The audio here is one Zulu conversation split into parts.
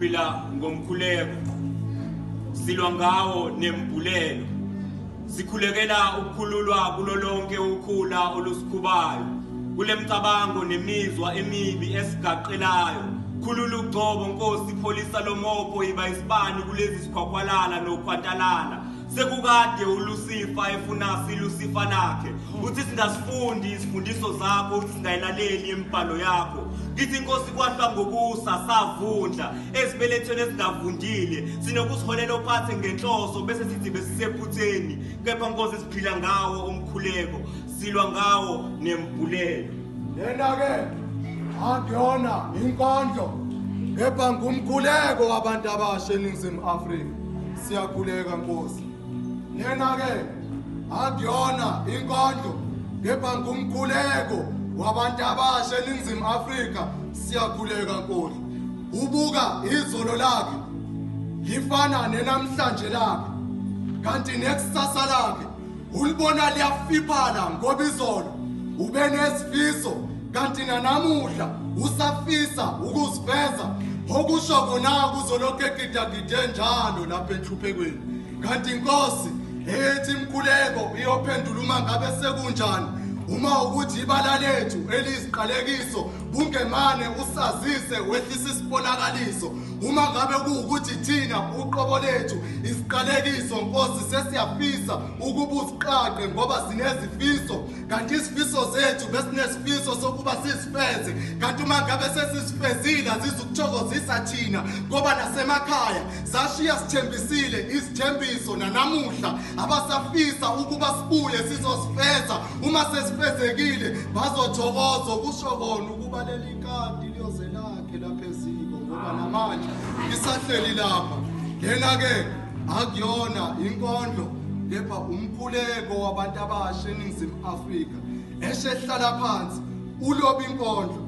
Phila ngomkhuleko, silwa ngawo nembulelo, sikhulekela ukukhululwa kulo lonke ukhula olusikhubayo, kule mcabango nemizwa emibi esigaqelayo. Khulula ugcobo Nkosi, pholisa lomopho, iba isibani kulezi sikhwakhwalala nokhwantalala. Sekukade uLucifer efuna silusifa lakhe, uthi singasifundi izifundiso zakho, uthi singayilaleli imibhalo yakho. Kithi Inkosi kwahlwa ngokusa savundla ezibelethweni ezingavundile, sinokusiholela ophathe ngenhloso bese sithi besisephutheni, kepha Nkosi siphila ngawo umkhuleko, silwa ngawo nembulelo. Lena-ke akuyona inkondlo, kepha ngumkhuleko wabantu abasha eNingizimu Afrika. Siyakhuleka Nkosi. Lena-ke akuyona inkondlo, kepha ngumkhuleko wabantu abasha eNingizimu Afrika. Siyakhuleka Nkosi. Ubuka izolo lakhe lifana nenamhlanje lakhe, kanti nekusasa lakhe ulibona liyafiphala, ngoba izolo ube nesifiso kanti nanamuhla usafisa ukuzifeza. Okusho kona kuzolokhu egidagide njalo lapha enhluphekweni. Kanti Inkosi ethi imkhuleko iyophendula uma ngabe sekunjani. Uma ukuthi ibala lethu eliziqalekiso bungemane usazise wehlisa isibonakaliso. Uma ngabe kuwukuthi thina uqobo lethu isiqalekiso Nkosi, sesiyafisa ukuba usiqaqe ngoba sinezifiso, kanti izifiso zethu besinesifiso sokuba sizifeze, kanti uma ngabe sesizifezile azizukuthokozisa thina, ngoba nasemakhaya sashiya sithembisile izithembiso, nanamuhla abasafisa ukuba sibuye sizosifeza. Uma sesifezekile bazothokoza, kusho kona ukuba leli kati liyoze lakhe lapha eziko, ngoba namanje lisahleli lapha. Lena-ke akuyona inkondlo, kepha umkhuleko wabantu abasha eNingizimu Afrika. Eshehlala phansi uloba inkondlo,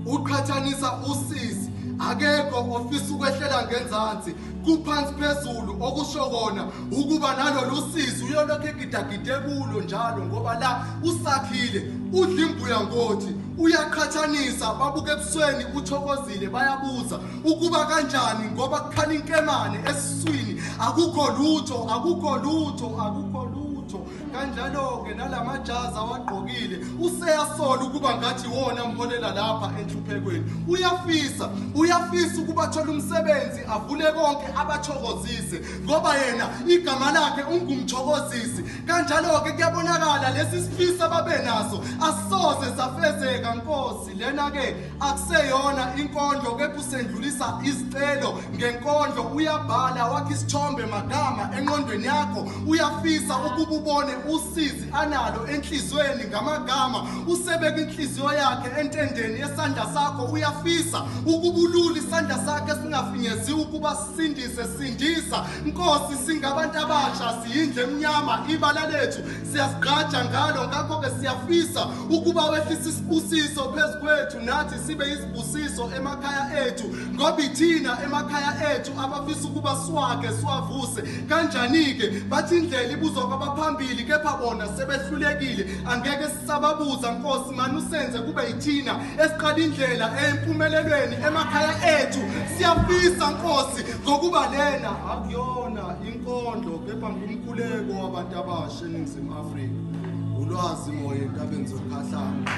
uqhathanisa usizi, akekho ofisa ukwehlela ngenzansi, kuphansi phezulu, okusho kona ukuba nalolu sizi uyolokhu egidagide kulo njalo, ngoba la usakhile udla imbuya ngothi. Uyaqhathanisa, babuke ebusweni uthokozile, bayabuza ukuba kanjani, ngoba kukhala inkemane esiswini, akukho lutho, akukho lutho, akukho lutho. Kanjalo-ke nalamajazi awagqokile useyasola ukuba ngathi wona mholela lapha enhluphekweni. Uyafisa, uyafisa ukuba athole umsebenzi, avule konke, abathokozise, ngoba yena igama lakhe ungumthokozisi. Kanjalo-ke kuyabonakala lesi sifiso ababe naso asoze safezeka Nkosi. Lena-ke akuseyona inkondlo, kepha usendlulisa izicelo ngenkondlo. Uyabhala wakhe isithombe magama enqondweni yakho, uyafisa ukuba ubone usizi analo enhliziyweni ngamagama, usebeka inhliziyo yakhe entendeni yesandla sakho. Uyafisa ukuba ulule isandla sakhe singafinyeziwe ukuba sisindise. Sindisa Nkosi, singabantu abasha, siyindlu emnyama, ibala lethu siyasiqhaja ngalo. Ngakho-ke siyafisa ukuba wehlise isibusiso phezu kwethu, nathi sibe izibusiso emakhaya ethu, ngoba ithina emakhaya ethu abafisa ukuba siwakhe siwavuse. Kanjani-ke bathi indlela ibuzwa kwabaphambili, kepha bona sebehlulekile, angeke sisababuza. Nkosi, mani usenze kube yithina esiqala indlela empumelelweni emakhaya ethu. Siyafisa Nkosi, ngokuba lena akuyona inkondlo, kepha ngumkhuleko wabantu abasha eNingizimu Afrika. Ulwazi Moyo entabeni zokhahlamba.